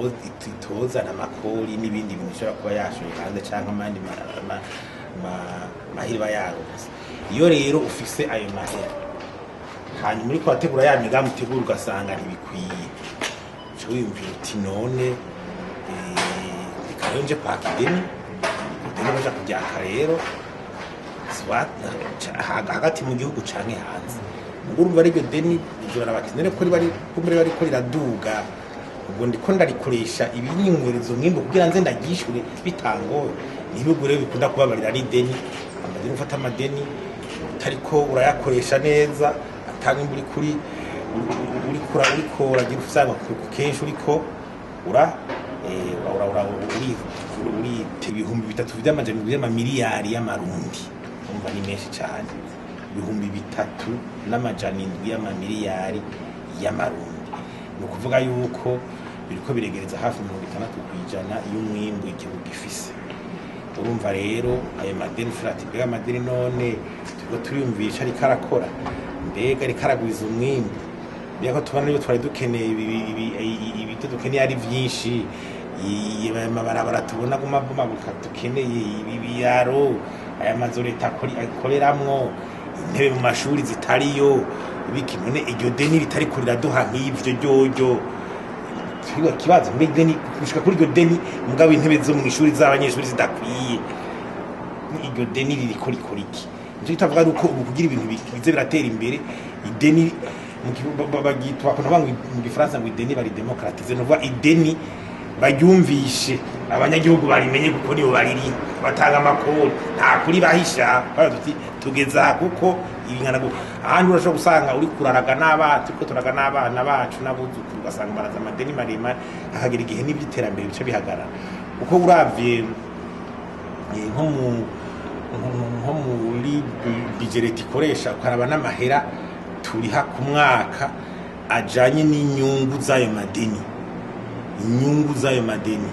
itozana amakori n'ibindi bintu ishobora kuba yashoye hanze canke amandi mahera iba yaronse. Iyo rero ufise ayo mahera, hanyuma uriko urategura ya migambi utegura, ugasanga ntibikwiye, uca wiyumvira uti: "None reka rero nje kwaka ideni." Ideni baja kuryaka rero hagati mu gihugu canke hanze. Ubwo urumva ari iryo deni ijora bati: "None ko riba kumbure bariko riraduga, ubwo ndiko ndarikoresha ibinyunguriza umwimbu kugira nze ndaryishure bitangoye?" N'ibihugu rero bikunda kubabarira n'ideni, amadeni. Ufata amadeni utariko urayakoresha neza, atanga imvura kuri uriko uriko uragira, usanga kenshi uriko ura ura ura uri uri 3700 by'amamiliyari y'amarundi. Umva, ni menshi cyane, 3700 y'amamiliyari y'amarundi. Ni ukuvuga yuko biriko biregereza hafi 60% y'umwimbu igihugu gifise. Urumva rero ayo madeni, ushobora ati: "Mbega amadeni none turiko turiyumvisha ariko arakora? Mbega ariko aragwiza umwimbu? Mbega ko tubona ibyo twari dukeneye, ibyo dukeneye ari vyinshi, amabarabara tubona aguma abomaguka dukeneye, ibi biraro, aya mazu leta akoreramwo, intebe mu mashuri zitariyo, ibiki? None iryo deni ritariko riraduha nk'ivyo ryoryo?" Twiga kibazo mbe ideni, gushika kuri iryo deni, mugabo intebe zo mu ishuri z'abanyeshuri zidakwiye, iryo deni ririko rikora iki? Nico kitavuga ari uko ubu kugira ibintu bize biratera imbere, ideni bagitwa bakunda ngo mu gifaransa ngo ideni bari démocratiser, no kuvuga ideni baryumvishe abanyagihugu, barimenye, kuko nibo bariri batanga amakori, nta kuri bahisha. Bavuga tuti: "Tugeze aha kuko ibingana gutya." Ahandi urashobora gusanga uri kuraraga n'abana, turiko turaga n'abana bacu n'abuzukuru, ugasanga baraza amadeni maremare, hakagera igihe n'iby'iterambere bice bihagarara. Kuko uravye nko muri budget leta ikoresha, ukaraba n'amahera turiha ku mwaka ajanye n'inyungu z'ayo madeni, inyungu z'ayo madeni,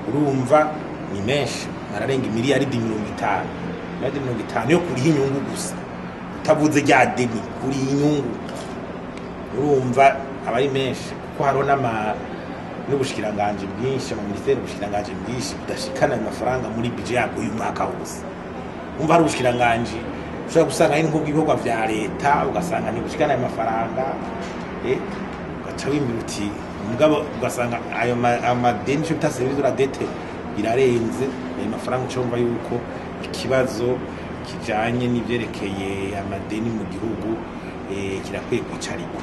urumva ni menshi, ararenga miliyaridi 50, miliyaridi 50 yo kuriha inyungu gusa, utavuze rya deni, kuriha inyungu. Urumva aba ari menshi, kuko hariho n'ubushikiranganji bwinshi, amaministeri, ubushikiranganji bwinshi budashikana ayo mafaranga muri budget yabwo y'umwaka wose. Umva, hari ubushikiranganji ushobora gusanga ari nk'ubw'ibikorwa vya leta, ugasanga ntibushikana ayo mafaranga, ugaca wimbira uti mugabo ugasanga ayo amadeni, ico bita service de la dette, birarenze ayo mafaranga. Uca wumva yuko ikibazo kijanye n'ivyerekeye amadeni mu gihugu kirakwiye kwicarikwa.